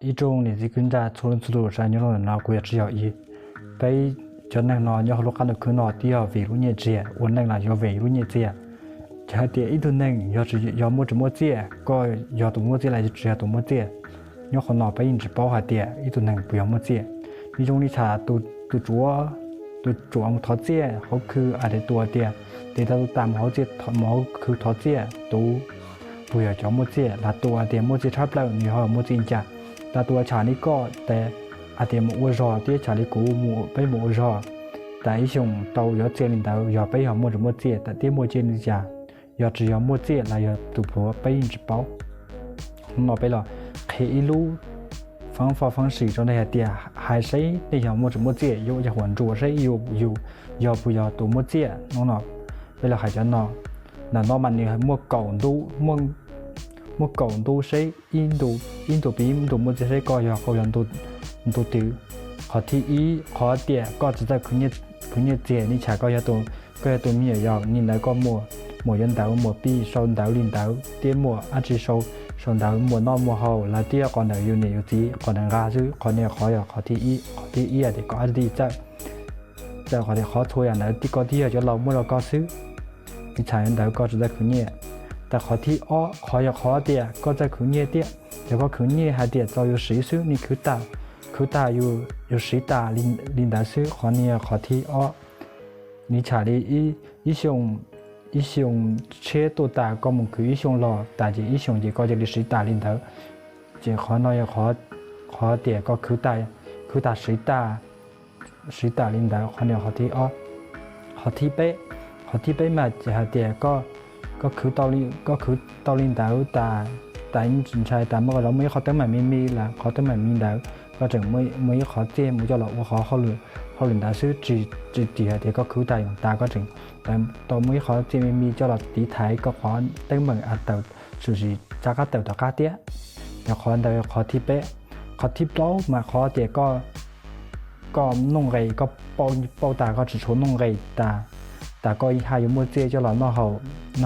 Ib tsoom niam txiv kwv tij txhua leej txhua tus saib nyob rau ntawm no, kuv yog Tswv Yog Ib. Peb cov neeg no nyob hauv lub qab ntuj khwb no twb yog vim lub nyiaj txiag, ua neej los yuav vim lub nyiaj txiag. Ces hais tias ib tug neeg yog tsis yog muaj tsis muaj txiaj, koj yog tus muaj txiaj los yog tsis yog tus muaj txiaj, nyob qhov no peb yeej tsis paub hais tias ib tug neeg puas yog muaj txiaj. Nws zoo li tshaj tus, tus tsuav, tus tsuav mus thov txiaj hauv khw, hais tias tus tias tes tau tus tas mus hauv txiaj, mus hauv khw thov txiaj, tus puas yog cov muaj txiaj, los tus tias muaj txiaj tshaj plaws nws ho muaj txiaj cas. Tas tus tshaj li koj, tas hais tias mus ua zog thiab tshaj li kuv, peb mus ua zog, tas ib xyoos tau yuav txiaj li ntawd, yog peb yog muaj tsis muaj txiaj, tas thiab muaj txiaj li cas, yog tsis yog muaj txiaj los yog tus pluav peb yeej tsis paub. Hnub no peb los qhia ib lub fab fo fab sim rau nej hais tias hais seb nej yog muaj tsis muaj txiaj, yuav yog huam ntsuas seb yus yog puas yog tus muaj txiaj. Hnub no peb los hais cov no. Ntawm no mas nws muaj kaum ntu, muaj kaum ntu seb ib ntu, ib ntu pib ntu muaj txiaj seb koj yog qhov yog ntu twg. Qhov thib ib, qhov tias koj tsis txawj khwv nyiaj txiag, li tshaj koj yog tus, koj yog tus me nyuam yaus, li ntawd koj muaj, muaj yuav ntawv, muaj pib sau ntawv li ntawd, thiab muaj dab tsi sau, sau ntawv, muaj noj muaj haus los thiab qhov ntawd yus niam yus txiv qhov ntawd nqa xwb. Qhov no qhov yog qhov thib ib, qhov thib ib tias koj dab tsi txawj, txawj qhov tias qhov txhua yam ntawd koj thiaj yog cov laus muab rau koj xwb. Li tshaj yuav ntawv koj tsis txawj khwv nyiaj. Tas qhov thib ob, qhov yog qhov tias koj txawj khwv nyiaj thiab, yog koj khwv nyiaj hais tias txaus yus siv xwb, nws khwv tas, khwv tas yus siv tas li ntawd xwb. Qhov no yog qhov thib ob. Li tshaj li ib xyoos, ib xyoos tshiab tuaj tas koj mus khwv ib xyoos los tas ces ib xyoos ces koj cia li siv tas li ntawd. Ces qhov no yog qhov tias koj khwv tas, khwv tas siv tas, siv tas li ntawd. Qhov no yog qhov thib ob. Qhov thib peb, qhov thib peb mas ces hais tias koj, koj khwv tau li ntawd tas, tas ntshai tas muaj qhov zoo muaj ib qhov teeb meem me me los qhov teeb meem me ntawd, koj tseem muaj ib qhov txiaj mus coj los ua qhov hauj lwm ntawd xwb, tsis, tsis hais tias koj khwv tas yoos tas koj tseem tau muaj ib qhov txiaj me me coj los tiv thaiv koj qhov teeb meem tawm, tshwm sim rov qab tawm tom qab thiab. Yog qhov ntawd qhov thib peb. Qhov thib plaub mas qhov tias koj, koj nuj nqis, koj pauj tas koj tsis tshua nuj nqis tas, tas koj yeej haj yuav muaj txiaj coj los noj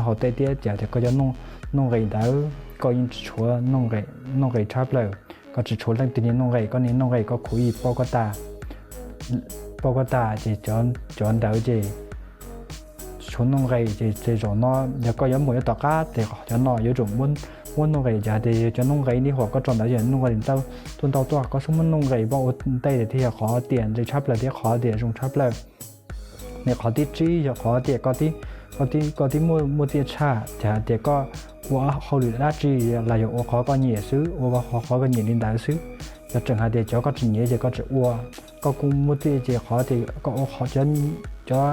haus tej thiab. Ces tias koj cov nuj nqis ntawd koj yeej tsis tshua nuj nqis tshaj plaws, koj tsis tshua leej twg niag nuj nqis, koj niag nuj nqis koj khuv ib pauj koj tas, pauj koj tas ces cov ntawd ces tsis tshua nuj nqis. Ces zaum no yog koj yuav mus yuav tom qab ces cov no yuav tsum muab nuj nqis. Ces tias yog cov nuj nqis li huam koj tso ntawd yog nuj nqis ntau tuaj ntau tuaj, koj xub muab nuj nqis pauj ua ntej tias thiaj yog qhov tias ntse tshaj plaws thiab qhov tias zoo tshaj plaws. Nws qhov thib tsib yog qhov tias koj tib, koj tib muaj, muaj txiaj tshaj, ces hais tias koj ua hauj lwm dab tsi los yog ua qhov koj nyiam xwb, ua qhov koj nyiam li ntawd xwb. Yog tseem hais tias cov koj tsis nyiam ces koj tsis ua. Koj kuj muaj txiaj ces qhov tias koj ua qhov, cov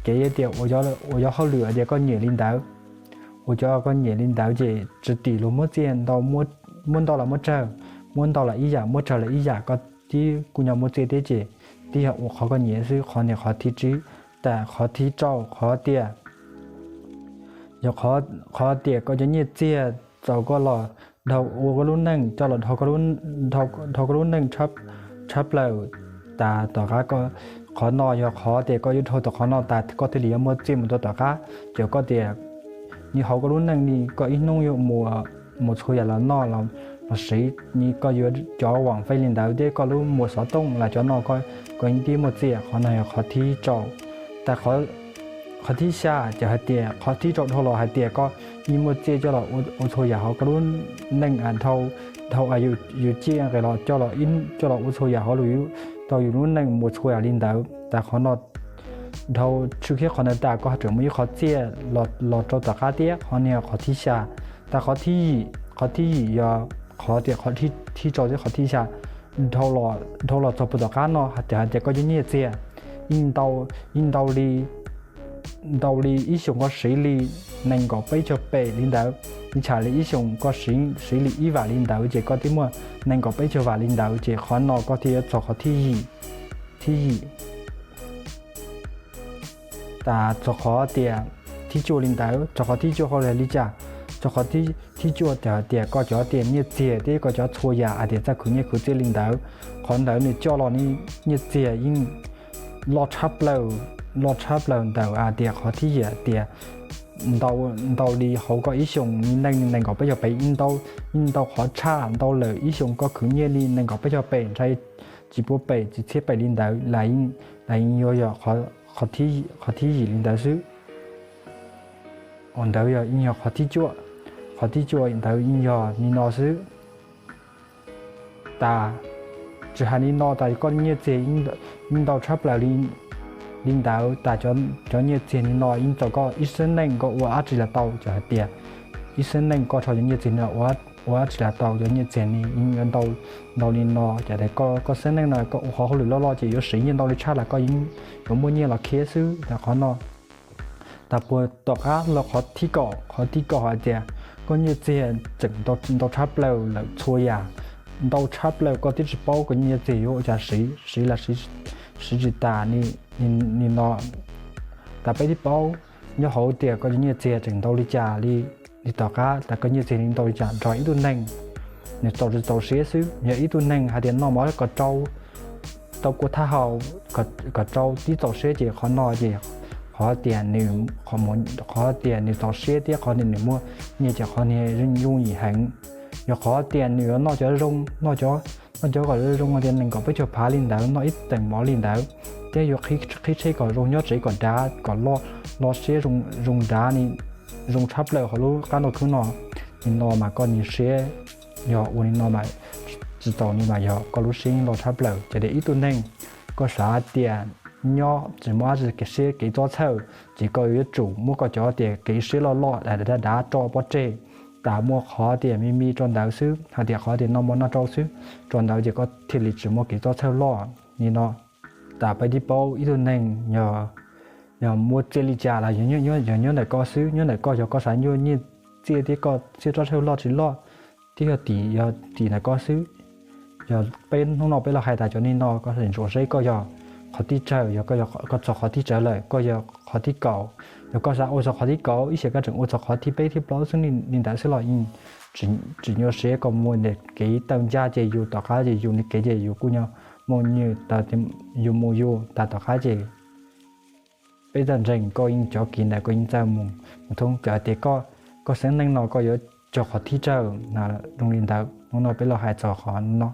kev tias ua cov hauj lwm tias koj nyiam li ntawd, ua cov koj nyiam li ntawd ces tsis tim luag muab txiaj, muab ntau los muab tsawg, muab ntau los ib yam, muab tsawg los ib yam, koj tib kuj nyob muaj txiaj thiab ces tib yog ua qhov koj nyiam xwb. Qhov niag qhov thib tsib. Tas qhov thib rau qhov tias yog qhov tias koj cov nyiaj txiag txaus koj los dhau ua koj lub neej, coj los dhau koj lub neej tshaj plaws tas tom qab. Qhov no yog qhov tias koj yuav dhau tau qhov no tas koj thiaj li yuav muaj txiaj mus rau tom qab. Ces koj tias nws hauv koj lub neej li koj ib hnub yuav mus txhua yam los noj los siv, nws koj yuav cov vam feej li ntawd thiab koj lub muas xov tooj los cov no koj yeej tib muaj txiaj. Qhov no yog qhov thib rau. Tas qhov thib xya ces hais tias qhov thib rau dhau los hais tias koj yeej muaj txiaj coj los ua txhua yam hauv koj lub neej, dhau yus ciaj nqis los coj los ua txhua yam hauv tau yus lub neej mus txhua yam li ntawd. Tas qhov no dhau tswj khiab qhov ntawd tas koj tseem muaj ib qhov txiaj los rau tom qab thiab. Qhov no yog qhov thib xya. Tas qhov thib yim, qhov thib yim yog qhov tias qhov thib rau thiab qhov thib xya dhau los txog puag tom qab no ces hais tias koj cov nyiaj txiag yeej ntau li, ntau li ib xyoos koj siv li nees nkaum peb caug pem li ntawd, li tshaj li ib xyoos koj siv li ib vam li ntawd ces koj twb muaj nees nkaum peb caug vam li ntawd. Ces qhov no koj thiaj yuav txog qhov thib yim, thib yim. Tas txog qhov tias thib cuaj li ntawd, txog qhov thib cuaj hauj lwm li cas, txog qhov thib cuaj tias hais tias koj cov tias nyiaj txiag thiab koj cov txhua yam hais tias txawj khwv nyiaj khwv txiaj li ntawd. Qhov ntawd nws coj los nyiaj txiag yeej loj tshaj plaws, loj tshaj plaws ntawm hais tias qhov thib yim tias ntau li hauv koj ib xyoos li neej nees nkaum peb caug pem, ib ntau qhov tshaj ntau lawm ib xyoos koj khwv nyiaj li nees nkaum peb caug pem, ntshai tsis puas pem tsis txhiab pem li ntawd, lam yeej yuav yog qhov thib yim li ntawd xwb. Ntawd yog yeej yog qhov thib cuaj. Qhov thib cuaj ntawd yeej yog li no xwb. Tas, tsis hais li no tas koj nyiaj txiag yeej ntau tshaj plaws li ntawd tas, cov nyiaj txiag li no yeej txaus koj ib xeeb neej koj ua dab tsi los tau. Cov hais tias ib xeeb neej koj rho cov nyiaj txiag no ua dab tsi los tau, cov nyiaj txiag ni yeej yuav ntau li no. Cov tias koj xeeb neej no koj ua qhov hauj lwm loj loj ces yuav siv nyiaj ntau li tshaj los koj yeej yuav muaj nyiaj los khiav xwb. Qhov no tas puas tom qab los qhov thib kaum. Qhov thib kaum hais tias koj nyiaj txiag tseem ntau tshaj plaws lawm txhua yam, ntau tshaj plaws koj twb tsis paub koj nyiaj txiag yuav ua cas siv, siv los siv tsis tas li no. Tas peb twb paub nyob hauv tias koj nyiaj txiag tseem ntau li cas li, li tom qab tas koj nyiaj txiag li ntau li cas nrog ib tug neeg nws txaus tsis txaus siab xwb. Yog ib tug neeg hais tias noj mov kom tsau, tau kua thaj hau kom tsau tib txaus siab ces qhov no ces qhov tias nws, qhov tias nws txaus siab thiab qhov tias nws muaj nyiaj ces qhov niag yooj yim heev. Yog qhov tias nws yuav noj cov zoo, noj cov, noj cov kom zoo tias nees nkaum peb caug phav li ntawd, noj ib teem mov li ntawd, thiab yuav qhib tsheb kom zoo, nyob tsev kom dav kom lo siab zoo dav ni, zoo tshaj plaws hauv lub qab ntuj khwb no, li no mas koj nyias siab, yog ua li no mas tsis txaus ni mas yog koj lub siab lo tshaj plaws. Ces tias ib tug neeg koj xav tias nyob tsis muaj dab tsi kev siab kev txob txhawj ces koj yuav tsum muab koj cov tias kev siab loj loj dav dav tso pov tseg, tas muaj qhov tias me me rau ntawd xwb. Hais tias qhov tias noj mov noj tsau xwb rau ntawd ces koj thiaj li tsis muaj kev txob txhawj loj li no. Tas peb twb paub ib tug neeg yog muaj txiaj li cas los yog nyob ntawm koj xwb, nyob ntawm koj, yog koj xav nyuaj nyiaj txiaj thiab koj txiaj txob txhawj loj tsis loj thiab yog tim, yog tim ntawm koj xwb. Yog peb hnub no peb los hais tas cov ni no koj ntsuas seb koj yog qhov thib tsawg, yog koj yog koj txog qhov thib tsawg lawm koj yog qhov thib kaum. Yog koj xav ua txog qhov thib kaum ib xyem koj tseem ua txog qhov thib peb thib plaub xwb li ntawd xwb los yeej tsis nyuaj siab, koj muaj niam kev tawm ncaj ces yus tom qab ces yus niam kev ces yus kuj nyob mus nws tas, yus mus yus tas tom qab ces peb txawj ntseeg koj yeej cov kev ntawd koj yeej txawj mus mus thoob. Cov tias koj xeeb neej no koj yuav cog qhov thib tsawg zoo li ntawd. Hnub no peb los hais txog qhov no.